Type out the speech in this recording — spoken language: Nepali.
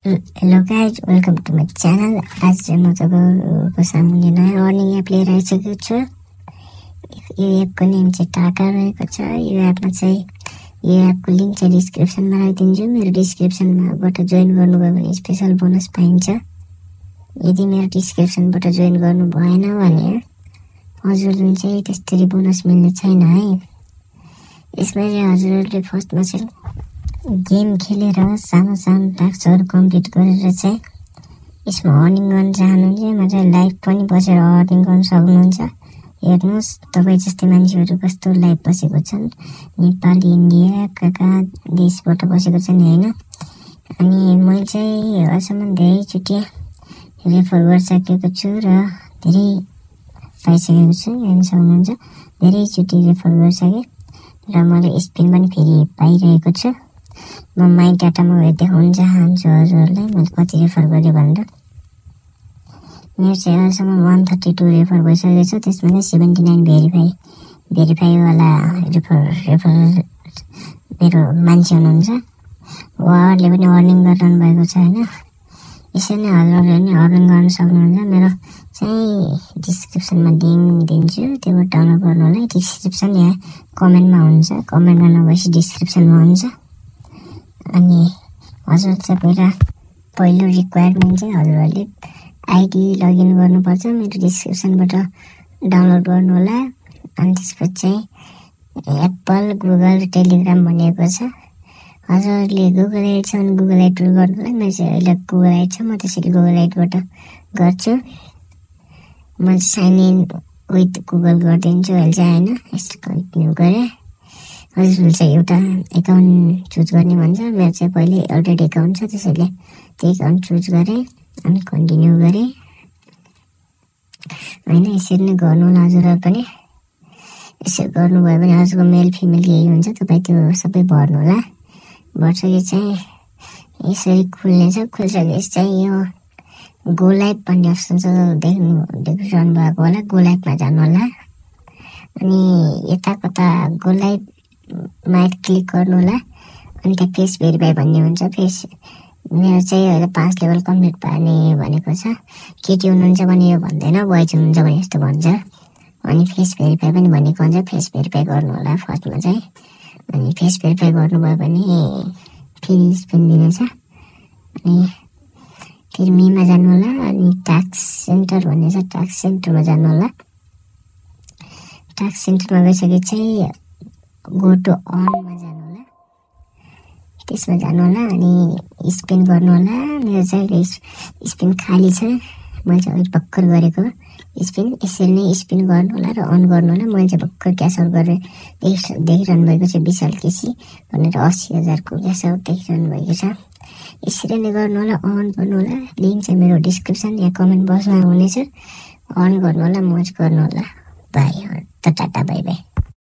Hello guys, welcome to my channel. आज चाहिँ म तपाईँको सामुन्ने नयाँ अर्निङ एप लिएर आइसकेको छु। यो एपको नेम चाहिँ टाटा रहेको छ। यो एपमा चाहिँ यो एपको लिङ्क चाहिँ डिस्क्रिप्सनमा राखिदिन्छु। मेरो डिस्क्रिप्सनबाट जोइन गर्नुभयो भने स्पेसल बोनस पाइन्छ। यदि मेरो डिस्क्रिप्सनबाट जोइन गर्नु भएन भने हजुरले चाहिँ त्यसरी बोनस मिल्ने छैन है। यसमा चाहिँ हजुरहरूले फर्स्टमा चाहिँ गेम खेलेर सानो सानो टास्कहरू कम्प्लिट गरेर चाहिँ यसमा अर्निङ गर्न चाहनुहुन्छ मजाले लाइभ पनि बसेर अर्निङ गर्न सक्नुहुन्छ। हेर्नुहोस् तपाईँ जस्तै मान्छेहरू कस्तो लाइभ बसेको छन्, नेपाल, इन्डिया कहाँ देशबाट बसेको छन् होइन। अनि मैले चाहिँ अहिलेसम्म धेरैचोटि रेफर गरिसकेको छु र धेरै पाइसकेको छु। हेर्न सक्नुहुन्छ धेरैचोटि रेफर गरिसकेँ र मैले स्पिन पनि फेरि पाइरहेको छु। म माई डाटामा गएर देखाउन चाहन्छु हजुरहरूलाई मैले कति रेफर गरेँ भनेर। मेरो चाहिँ अहिलेसम्म 132 रेफर भइसकेको छ। त्यसमा चाहिँ 79 भेरिफाईवाला रेफर मेरो मान्छे हुनुहुन्छ। उहाँहरूले पनि अर्निङ गरिरहनु भएको छ होइन। यसरी नै हजुरहरूले पनि अर्निङ गर्न सक्नुहुन्छ। मेरो चाहिँ डिस्क्रिप्सनमा लिङ्क दिन्छु, त्योबाट डाउनलोड गर्नु होला। डिस्क्रिप्सन यहाँ कमेन्टमा हुन्छ, कमेन्टमा नभएपछि डिस्क्रिप्सनमा हुन्छ। अनि हजुर चाहिँ पहिलो रिक्वायरमेन्ट चाहिँ हजुरहरूले आइडी लगइन गर्नुपर्छ। मेरो डिस्क्रिप्सनबाट डाउनलोड गर्नु होला। अनि त्यसपछि चाहिँ एप्पल, गुगल, टेलिग्राम भनिएको छ। हजुरहरूले गुगल एड छ भने गुगल एड गर्नु होला। मेरो चाहिँ अहिले गुगल एड छ, म त्यसरी गुगल एडबाट गर्छु। म साइन इन विथ गुगल गरिदिन्छु अहिले चाहिँ होइन। यस्तो कन्टिन्यू गरेँ। हजुरले चाहिँ एउटा एकाउन्ट चुज गर्ने भन्छ। मेरो चाहिँ पहिले अलरेडी एकाउन्ट छ, त्यसैले त्यो एकाउन्ट चुज गरेँ अनि कन्टिन्यू गरेँ होइन। यसरी नै गर्नु होला हजुरहरू पनि। यसरी गर्नुभयो भने हजुरको मेल फिमेल यही हुन्छ, तपाईँ त्यो सबै भर्नु होला। भर्सके चाहिँ यसरी खुल्नेछ। खुलिसकेपछि चाहिँ यो गो लाइभ भन्ने अप्सन छ, देखिरहनु भएको होला। गो लाइभमा जानु होला। अनि यता कता गो लाइभमा क्लिक गर्नु होला। अनि त्यहाँ फेस भेरिफाई भन्ने हुन्छ। मेरो चाहिँ अहिले 5 लेभल कम्प्लिट पार्ने भनेको छ। केटी हुनुहुन्छ भने यो भन्दैन, बोइज हुनुहुन्छ भने यस्तो भन्छ। अनि फेस भेरिफाई पनि भनेको हुन्छ। फेस भेरिफाई गर्नु होला फर्स्टमा चाहिँ। अनि फेस भेरिफाई गर्नुभयो भने फेरि स्पिन दिनेछ। अनि फेरि मीमा जानु होला। अनि टास्क सेन्टर भन्ने छ, टास्क सेन्टरमा जानु होला। टास्क सेन्टरमा गइसके चाहिँ गो टु अनमा जानु होला। त्यसमा जानु होला अनि स्पिन गर्नु होला। मेरो चाहिँ स्पिन खाली छ, मैले चाहिँ अघि भर्खर गरेको स्पिन। यसरी नै स्पिन गर्नु होला र अन गर्नु होला। मैले चाहिँ भर्खर क्यास आउट गरेर देखिरहनु भएको छ। विशाल केसी भनेर 80,000को क्यास आउट देखिरहनु भएको छ। यसरी नै गर्नु होला, अन गर्नु होला। लिङ्क चाहिँ मेरो डिस्क्रिप्सन या कमेन्ट बक्समा हुनेछ। अन गर्नु होला, मौज गर्नु होला। By, Tata, by by.